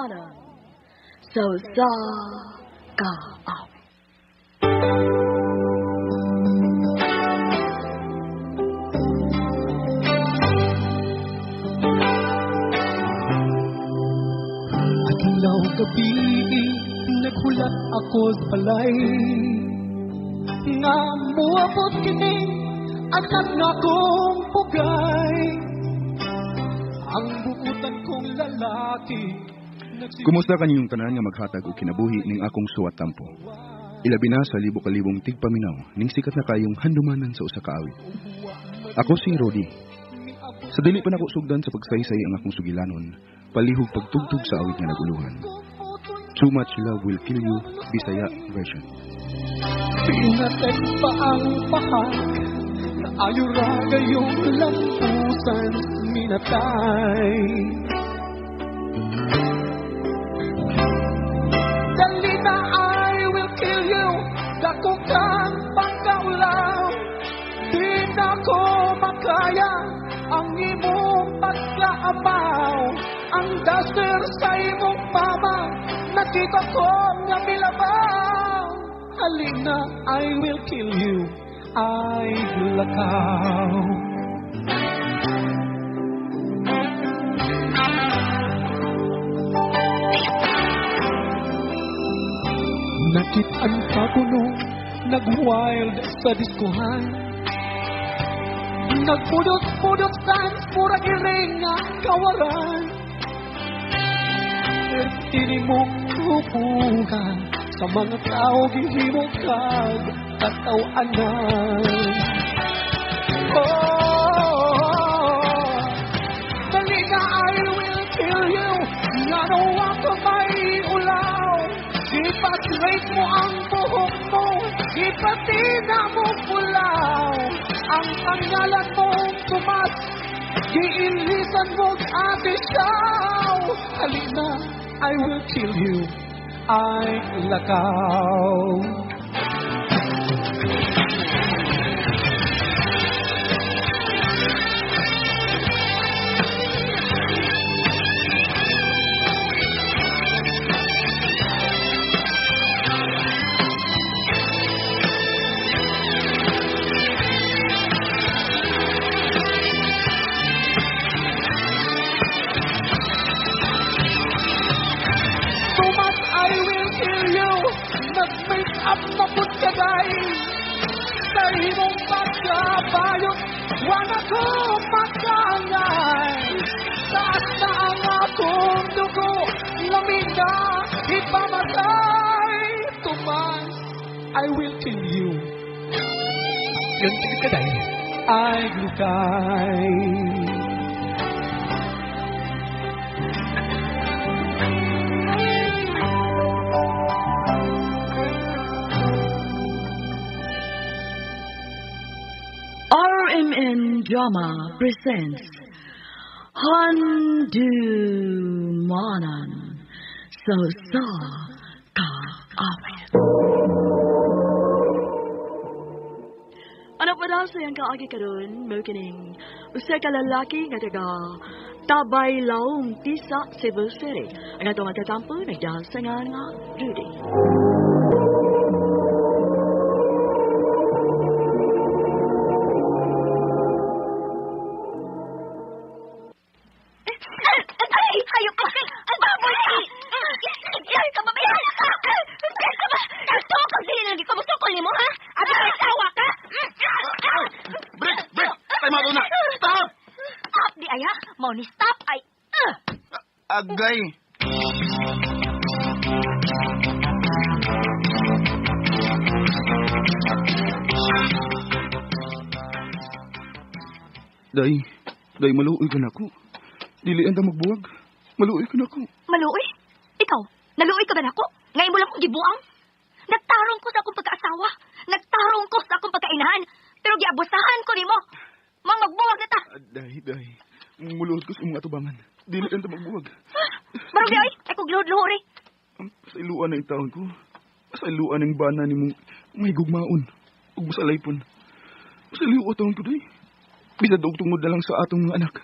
Handumanan sa usa ka awit. Adlaw gabi, naghulat ako sa balay nga muabot kini anak na kong pugay. Ang buutan kong lalaki. Kumusta kaninyong tanan nga maghatag og kinabuhi ning akong suwat tampo? Ilabi na sa libo-kalibong tigpaminaw ning sikat na kayong handumanan sa usa ka awit. Ako si Rody. Sa dili pa nako sugdan sa pagsaysay ang akong sugilanon, palihog pagtugtog sa awit nga naguluhan. Too Much Love Will Kill You, Bisaya version. Pinatay pa ang pahak, naayo ra gayong lampusan minatay. Dalita, I will kill you, dako kang pagkaulaw. Di na ko makaya ang imong pagkaamaw. Ang duster sa imong mama, nakita ko nga milabaw. Halina, I will kill you, I lakaw. Nakit-an pa ko nung nag-wild sa diskuhan. Nagpudot-pudot sans, murag iring nga kawaran. Tini mong hupuhan sa mga tao gihimo kag kataw-anan. Oh, dali na, I will kill you, ngano ako may ulaw. Ipa-straight mo ang buhok mo, ipatina mo pulaw. Ang pangalan mo, Tomas, giilisan mo ate siyaw. Halina, I will kill you, I lakaw. Tomas, I will kill you. Nag-make up na pud ka day. Sa imong pagkabayot, wala ko makangay. Taas na ang akong dugo, lamig na ipamatay. Tomas, I will kill you. Yun, tigit ka day. Ay, glukay. RMN Drama presents Handumanan sa usa ka awit. Ano pa daw sa iyang kaagi karon, mao kining usa ka lalaki nga taga Tabay Laom, Tisa, Cebu City. Ang atong matatampo nagdahal sa ngalan nga Rudy. Ay, hayop ka! Ang baboy ka! Ay, ka babae! Ka ba? Gusto ko dili lagi ko musukol nimo, ha? Abi ka sawa ka? Break! Break! Time out na! Stop! Stop di aya! Mao ni stop ay. Agay! Day, day maluoy ka nako. Dili anda magbuwag. Maluoy ka nako. Maluoy? Ikaw, naluoy ka ba nako? Ngayon mo lang kong gibuang? Nagtarong ko sa akong pagkaasawa. Nagtarong ko sa akong pagkainahan. Pero giabusahan ko nimo. Mang magbuwag na ta. Day, day. Muluhod ko sa imong atubangan. Dili anda magbuwag. Barog di ay, ay kog luhod-luhod eh. Pasayloan na taon ko. Pasayloan ang bana nimong may gugmaon. Ug masalaypon. Pasaylo taon ko day. Bisag og tungod na lang sa atong mga anak.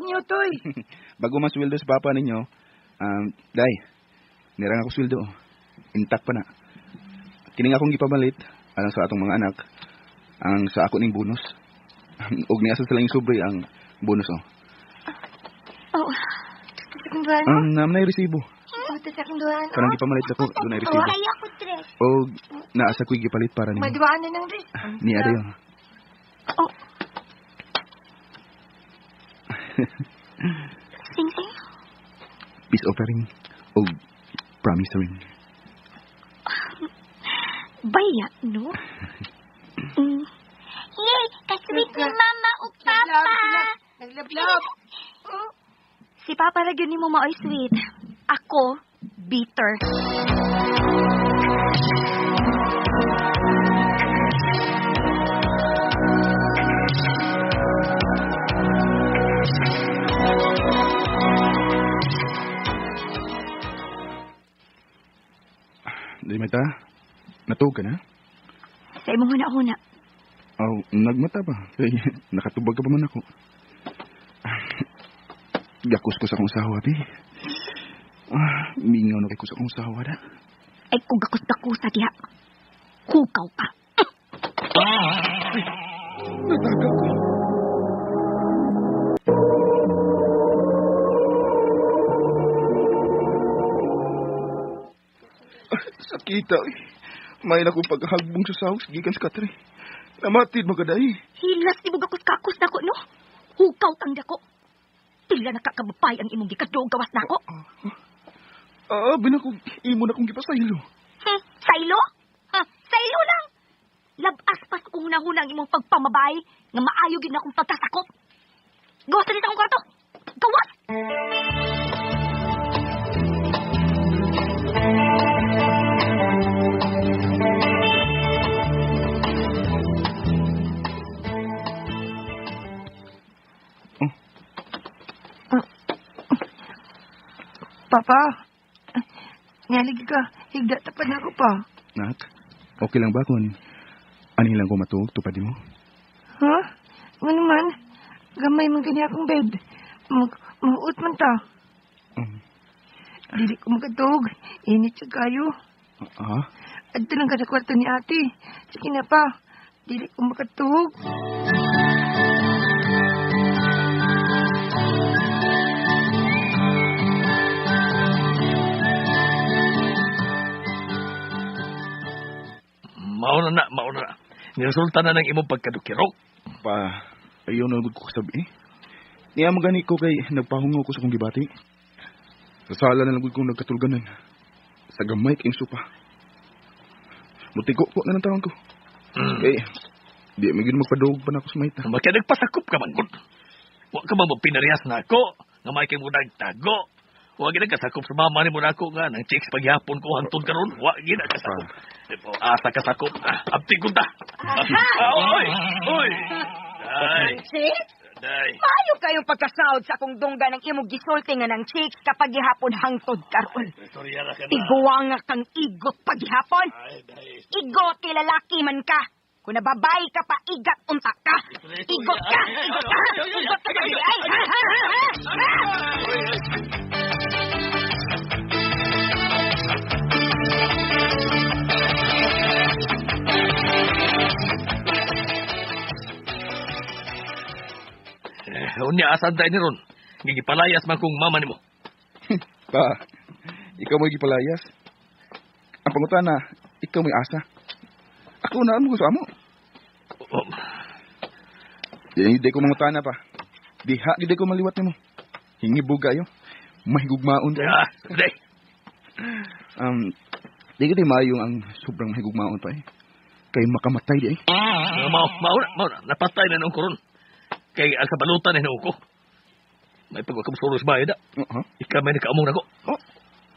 ninyo, Toy. Bago man sweldo sa papa ninyo, day, nirang ako sweldo. Intact pa na. Kining akong gipamalit, alang sa atong mga anak, ang sa ako ning bonus. Og niya sa silang sobre ang bonus, oh. Oh, Sa akong duha, no? Ang naman na resibo. Ito sa akong duha, no? Kanang gipamallit ako, doon na resibo. kaya ko tres. Og naasa ko'y gipalit para nimo. Maduhaan na ng dress. Ni ada yun. Oh. Sing sing. Peace offering og promise ring. Baya, no? Mm. Yay! Kasweet ni Mama ug Papa! Naglablab. Si Papa ra gyud nimo maoy sweet. Ako, bitter. Di mata, natuog ka na? Sa imong huna-huna. Oh, nagmata pa. Kay nakatubag ka pa man ako. Gakos ko sa akong sawa, bi. Mingaw na kay ko sa akong sawa da. Ay kung gakos-gakusa diha. Hugaw ka. Nataga ko. Sakita, eh. May na kong paghagbong sa saws, gikan sa katre. Namatid magaday. Hilas ni mo gakos-gakos nako, no? Hugaw kang dako. Tila nakakabapay ang imong gikadog gawas nako. Binako, imo na kong gipasaylo. Saylo? Saylo lang. Labas pa sa kong hunahuna ang imong pagpamabay nga maayo gid na akong pagkasakop. Gawas na dito akong kwarto. Gawas! Papa, ngaligi ka. Higda tapad na ako pa. Nak, okay lang ba kung ani lang ko matuog tupad mo? Ha? Ano naman? Gamay man gani akong bed. Mahuot man ta. Dili ko makatuog. Init siya kayo. Ha? Adto lang ka sa kwarto ni ate. Sige na pa. Dili ko makatuog. Mauna na, mauna na. Niresulta na ng imong pagkadukirok. Pa, ayaw na ko kasabi. Niya mo gani ko kay nagpahungaw ko sa kong gibati. Sa sala na lang kong nagkatulganan. Sa gamay kayong sopa. Mutiko ko na ng taon ko. Kay, di may gin magpadog pa na ako sa mahita. Maka nagpasakop ka man gud. Wa ka man pinarehas na ako. Nga may kay mo nagtago. Wa gid kasakop sa mama ni mo nako nga nang chicks pagyapon ko hangtod karon. Wa gid kasakop. Asa kasakop. Abti ko ta. Oy, oy. Day. Day. Maayo kayong pagkasaod sa akong dungga ng imong gisulti nga ng chicks kapag gihapon hangtod karon. Tiguang nga kang igot paghihapon. Igot kay lalaki man ka. Kung nababay ka pa, igat unta ka. Igot ka, igot ka, igot ka. Ay, ha, ha, ha, ha. Unya, asan tayo ni Ron? Gigipalayas man kung mama nimo. Pa, ikaw mo'y gipalayas. Ang pangutana, ikaw mo'y asa. Ako na mo sa amo. Oh. Di ko mangutana pa. Diha, di ko maliwat nimo. Hingibog kayo. Mahigugmaon kayo. Ah, di. Di ka di maayong ang sobrang mahigugmaon pa eh. Kay makamatay di eh. Mauna, napatay na noong koron. Kay ang kabalutan na ko. May pagwakamsuros ba, ida? Uh-huh. Ikaw may nakaamong na ko. Oh,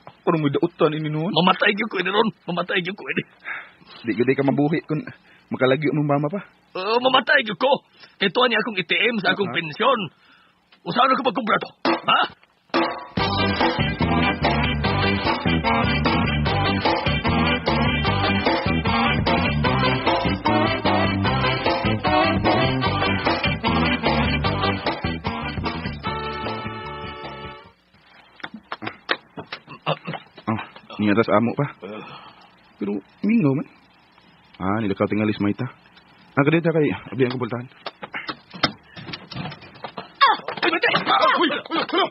ako nung may dautan ini noon. Mamatay gyud ko ini ron. Mamatay gyud ko ini. Di ka mabuhi kung makalagyo mong mama pa. Mamatay gyud ko. Kay tuwa niya akong ATM sa akong pensyon. Usahan ko pagkumbra to. Ha? Niya tas amo pa. Pero mingaw man. Ah, nilakaw tingalis Maita. Ang kadita kay abi ang kubultahan. Ay, bantay! Uy! Uy! Uy!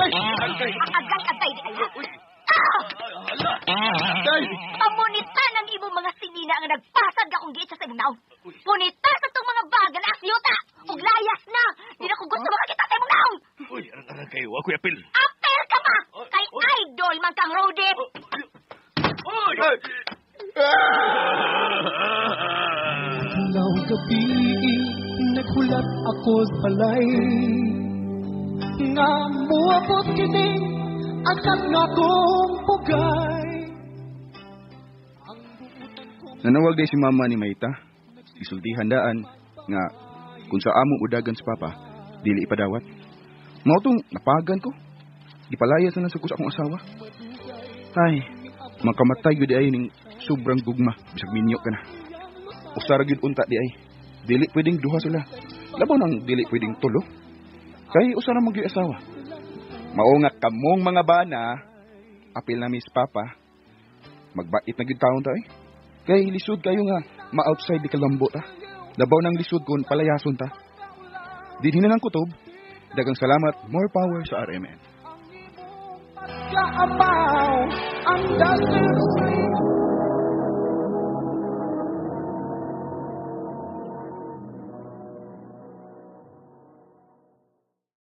Agay-agay di kayo. Hala! Day! Pamunita ng imong mga sinina ang nagpasag akong giit sa imong naong. Punita sa tong mga baga na asyuta. Ug layas na. Di na ko gusto makakita sa imong naong. Uy, arang-arang kayo. Ako'y apil. Apel ka pa! Kay idol man kang Rody. Uy! Adlaw gabi, naghulat ako sa balay. Nga muabot kini agad nga kong pugay. Nanawag day si mama ni Maita. Isultihan daan nga kung sa amo udagan sa papa, dili ipadawat. Mao tong napagan ko. Gipalayas na lang sa ko sa akong asawa. Ay, makamatay gyud ay ning sobrang gugma bisag minyo ka na. Usa ra gyud unta di ay. Dili pwedeng duha sila. Labaw nang dili pwedeng tulo. Kay usa ra man gyud asawa. Mao nga kamong mga bana, apil na miss papa. Magbait na gyud taon ta eh. Kay lisod kayo nga ma-outside di kalambo ta. Labaw nang lisod kun palayason ta. Dinhi na lang kutob. Dagang salamat, more power sa RMN. Kaabaw ang dasir.